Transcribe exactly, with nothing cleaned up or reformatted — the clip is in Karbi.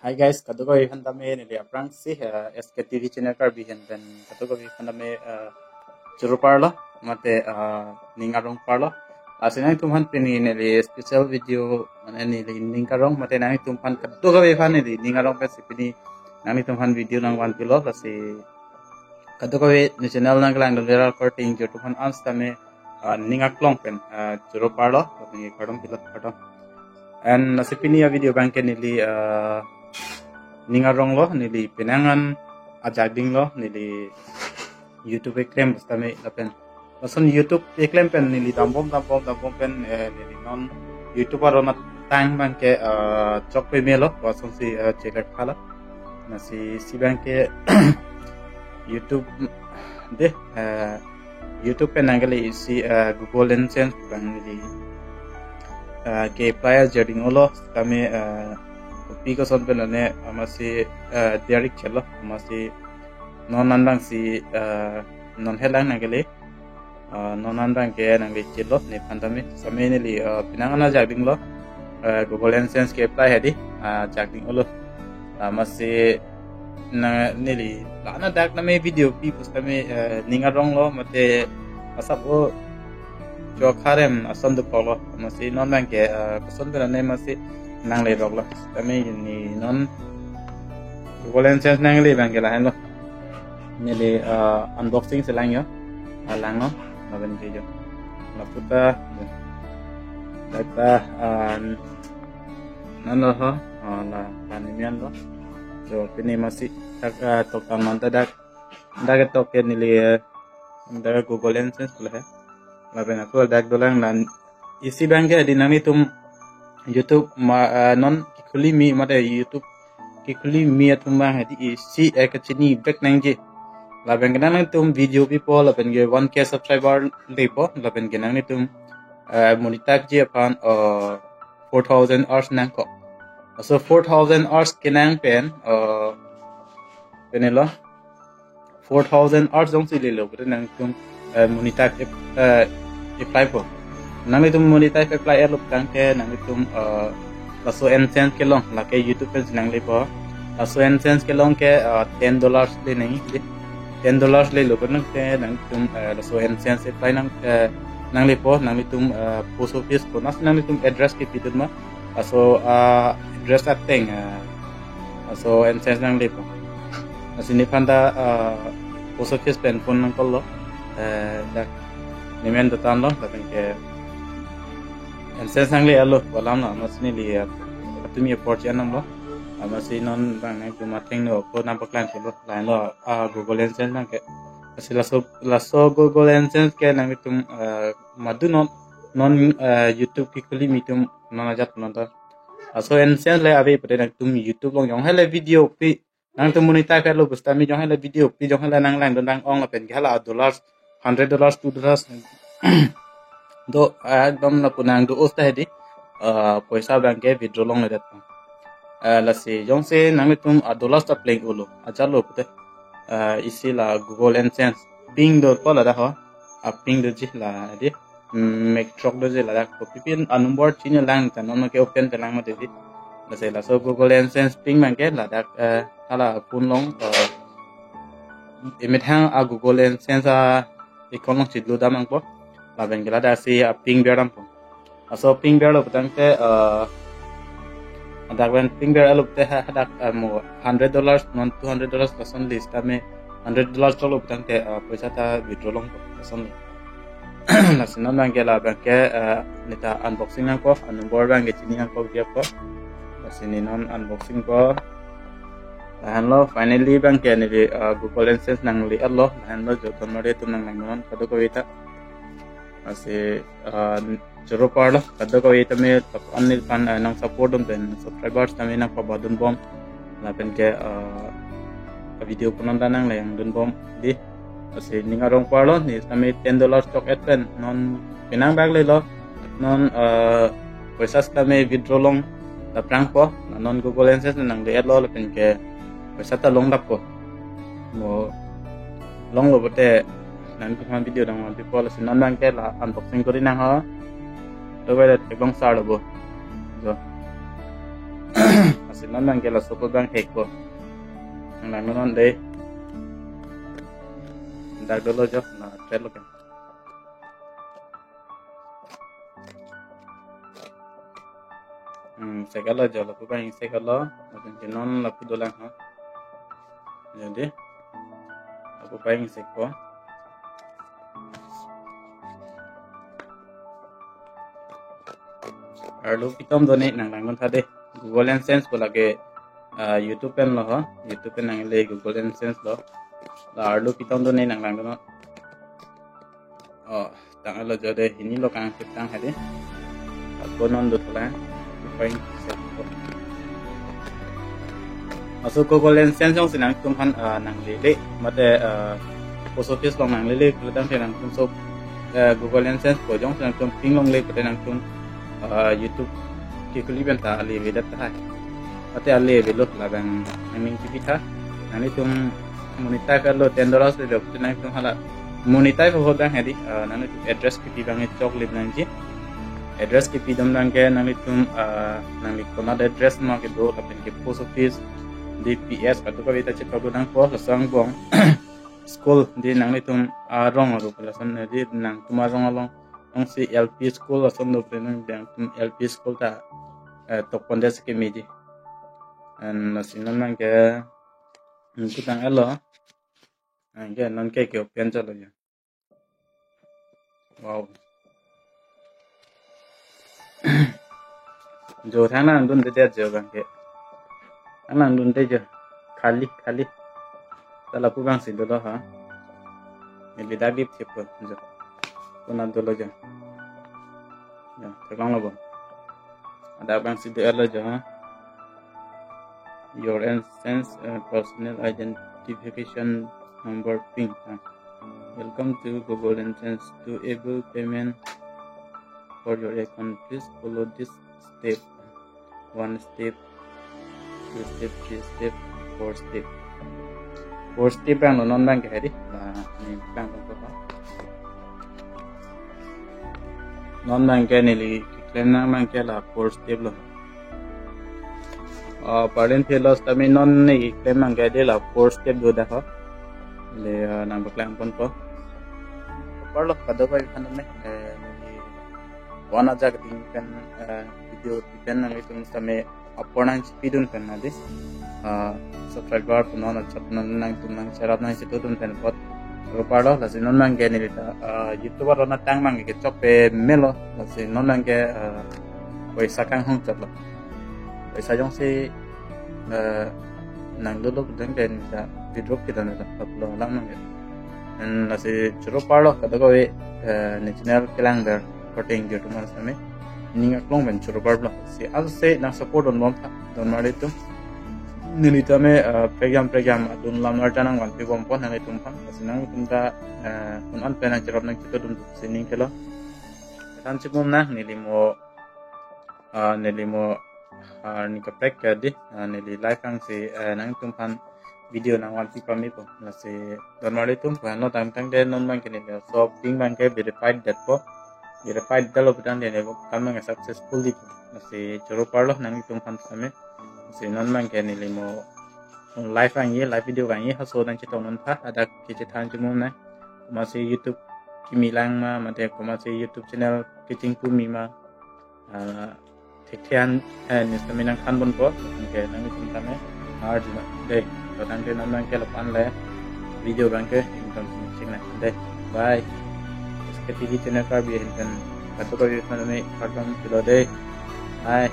Hi guys, kadokave aphan tame neli aphrangsi, eh, S K T V channel Karbi ahin pen kadokave aphan tame, eh, choro parlo, mate, eh, ning arong parlo. Lasi nanglitum aphan pini neli special video, mane neli ning arong, mate nanglitum aphan kadokave aphan neli ning arong pensi pini nanglitum aphan video nangvanpilo, lasi kadokave ne channel nangkelangdun viral korte ingjir atum aphan an sitame, ah, ning aklong pen, ah, choro parlo, lapen kardom pilo, kardom. And lasi pini a-video abangke neli, ah, ning aronglo, neli penang an ajak dinglo, neli YouTube keklem sitame lapen. Lason YouTube keklem pen neli dambom, dambom, dambom pen, eh, neli non YouTube aron atang abangke, ah, chok pamelo, lasonsi, ah, chelek phala. Lasi isi abangke YouTube dei, eh, YouTube pen nangkele isi, eh, Google AdSense abang neli, eh, ke-apply ajir dinglo, kami, eh, kopi koson pen lone amatsi, eh, direct chelo, amatsi non an abangsi, eh, non helang nangkele, eh, non an abangke nangle chelo nephan tame, sitame neli, eh, penang an ajak dinglo, eh, Google AdSense ke-apply hedi, ah, ajak dinglo. Amatsi na neli la-an adak tame video pi pusitame, eh, ning aronglo mate asap o chokharem ason dokoklo. Amatsi non abangke, eh, koson pen lone amatsi nangleroklo. Tame neli non Google AdSense nangle abangke lahenlo. Neli, eh, unboxing si lang jo. Ah, langlo. Lapen ke jo. Laputa. Laputa, ah, non lo ho. Ah, la, la ne men lo. Jo, pini amatsi dak, ah, tok tang non ta dak. Dak ketok ke neli, eh, dak Google AdSense pula he. Lapen ako dak dolang, dan isi abangke dei nanglitum YouTube ma, eh, non kekhuli mi mate YouTube kekhuli mi atum abang hedi isi, eh, kachinibek nangji. Lapen ke nanglitum video pipo, lapen ke one K subscriber lepo, lapen ke nanglitum, eh, monetize ji aphan, eh, four thousand hours nangkok. So four thousand hours kenang pen, eh, penelo, four thousand hours jongsi lelo pute nangtum, eh, monetize ap-, eh, apply po. Nanglitum monetize apply etlo putangte nangtum, eh, laso AdSense kelong, lake YouTube pensi nanglepo. Laso AdSense kelong ke, eh, ten dollars le nang, ten dollars lelo putangte nangtum, eh, laso AdSense apply nang, eh, nanglepo, nanglitum, eh, post office ko, lasi nanglitum address kepidun ma, laso, ah, address ateng, ah, laso AdSense nanglepo. Lasi nephan ta, ah, post office pen phone nangcall lo. Eh, dak ne men dotan lo, lapen ke AdSense nangle alo, pu alam lo, amatsi neli, ah, atum apor chenam lo. Amatsi non abang nangtum athengno ako nangpaklang chelo, lahenlo, ah, Google AdSense abangke. Lasi laso, laso Google AdSense ke nanglitum, ah, madu non, non, eh, YouTube kekhuli mi atum non ajat non ta. Laso AdSense le ave pute nangtum YouTube along jong hele video pi, nangtum monetize etlo pusitame jong hele video pi, jong hele nanglangdun nang-ong lapen ke hala dollars, hundred dollars, two dollars do, eh, ekdom lapu nang do-os ta hedi, eh, poisa abangke withdraw longledet. Eh, lasi jongsi nanglitum a dollars ta pleng-olo, ajatlo pute, eh, isi la Google AdSense pink dopo ladak ho, a pink doji la dei, mm, mek throk doji ladak, kopi pin a number chini lang ta non ke open pelang mati dei. Lasi laso Google AdSense pink abangke ladak, eh, hala phone along, eh, emethang a Google AdSense a account along chidlu dam nangpo. Lapen ke ladak si a pink ber dampo. Laso pink berlo putangte, eh, ladak pen pink berlo pute ha-, hadak, eh, mo hundred dollars non two hundred dollars lason list tame hundred dollars choklo putangte, eh, poisa ta withdraw longpo lason. Lasi non abangke la abangke, eh, neta unboxing nangpo, a number abangke chini nangpo dia po. Lasi ne non unboxing po. Lahenlo finally abangke neli, eh, Google AdSense nangle etlo, lahenlo jo ton mare atum nanglangnon kadokave ta. Lasi, eh, choro parlo, kadokave tame tok an neliphan, eh, nang support dun pen subscribers tame nangpabadunbom. Lapen ke, eh, video punon ta nanglangdunbom dei. Lasi ning arong parlo, ne tame ten dollars chok-et pen non penang bak lelo. Non, eh, poisa sitame withdraw long dapprangpo, non Google AdSense nangle etlo lapen ke poisa ta long dappo. Mo longlo pute nangtum aphan video nangvanpipo, lasi non abangke la unboxing kori nang ho. To bele theklong sar lo bo. Jo. Sinon bang ke laso code bang hack po. Nang langnon dei. Dak dolo jo, na try lo kan. Hmm, sekalo jo, lapu bang sekalo. Lapen ke non lapu dolang ha. Jadi, lapu bang sekpo. Arlo pitom done nang langnon tha dei. Google AdSense ko lake, ah, YouTube pen lo ho. YouTube pen nangle Google AdSense lo. La arlo pitom done nang langnon. Oh, tanglo jo dei, hini lo kang sip tang hadi. Ako non do tholang. Point set ko. Laso Google AdSense jongsi nangtum aphan, ah, nanglele, mate, ah, post office along nanglele, kelang ke nangtum so, ah, Google AdSense ko jongsi nangtum ping longle, mate nangtum, ah, YouTube kekhuli pen ta ale avedet tahai. Mate ale avelo, labang nangning kepitha. Nanglitum monetize lo, ten dollars le dok, nangtum hala monetize ho dang hadi, ah, nanglitum address kepi bang chok lip nangji. Address kepi dam dang ke nanglitum, ah, nangli konat address ma kedo, lapen ke post office, D P S, kadokave ta chetok dang po, laso angbong school dei nanglitum arong aru pala son dei nangtum arong along. Jongsi L P school ason do pre nangtum L P school ta, eh, tok pondet si kemeji. And lasi non bang ke, hmm, kutang elo. Bang ke non ke ke open chalo ya. Wow. Jo thang nangdunde jo bang ke. Thang nangdunde jo. Khali, khali. Ta lapu bang si dolo ha. Neli dak dip thip ko jo. Konat dolo jo. Ya, theklong lo bo. Ada bang si dolo jo ha. Your AdSense, uh, personal identification number ping. Ha. Welcome to Google AdSense. To able payment for your account, please follow this step. One step, two step, three step, four step. Four step bang lo non bang ke hadi. Nah, ni bang lo ko. Non bang ke neli keklem nang bang ke la four step lo. Ah, pardon fail lo, tame non neli keklem bang ke dei la four step do dak ho. Le, ah, nang paklang ponpo. Parlo kadokave aphan tame, eh, neli wan ajak ding pen, eh, video pen nanglitum tame apor nangchipidun pen hadi. Ah, subscriber pu non achap non nangtum nangcherap nangchitudun pen apot. Choro parlo, lasi non bang ke neli ta, ah, YouTube aron atang bang ke chok pamelo, lasi non bang ke, ah, poisa kanghong chotlo. Poisa jongsi, eh, nangdolo dang ke neli ta withdraw kedo neli ta upload lang nang ke. And lasi choro parlo kadokave, eh, neli channel kelang ber korte ingjir atum aphan tame ning aklong pen choro parlo. Si aso se nang support dunbom tha, don marli atum. Neli tame, eh, prekjam prekjam adun lam arjan nangvanpi bompo nanglitum aphan. Lasi nanglitum ta, eh, un an pen nangcherap nangchitudun si ning kelo. Than chimum nang neli mo, ah, neli mo, ah, ning kaprek ke dei, ah, neli live ang si, eh, nanglitum aphan video nangvanpi pame po. Lasi don marli atum, ko hano tang tang dei non bang ke neli so ping bang ke verified det po. Verified det lo pu tangte neli kam bang successful dei po. Lasi choro parlo nanglitum aphan tame. Lasi non bang ke neli mo live ang ye, live video ang ye, haso nangchetong non tha, hadak kechethan chimum nang. Komatsi YouTube kimi lang ma, mate komatsi YouTube channel kechingpu mi ma. Ah, thekthe an, eh, neli tame nangthan ponpo, anke nanglitum tame arju ma dei. To tangte non bang ke lapu-an le video bang ke ington ching nang dei. Bye. S K T V channel Karbi ahin pen kadokave aphan tame kardom pilo dei. Bye.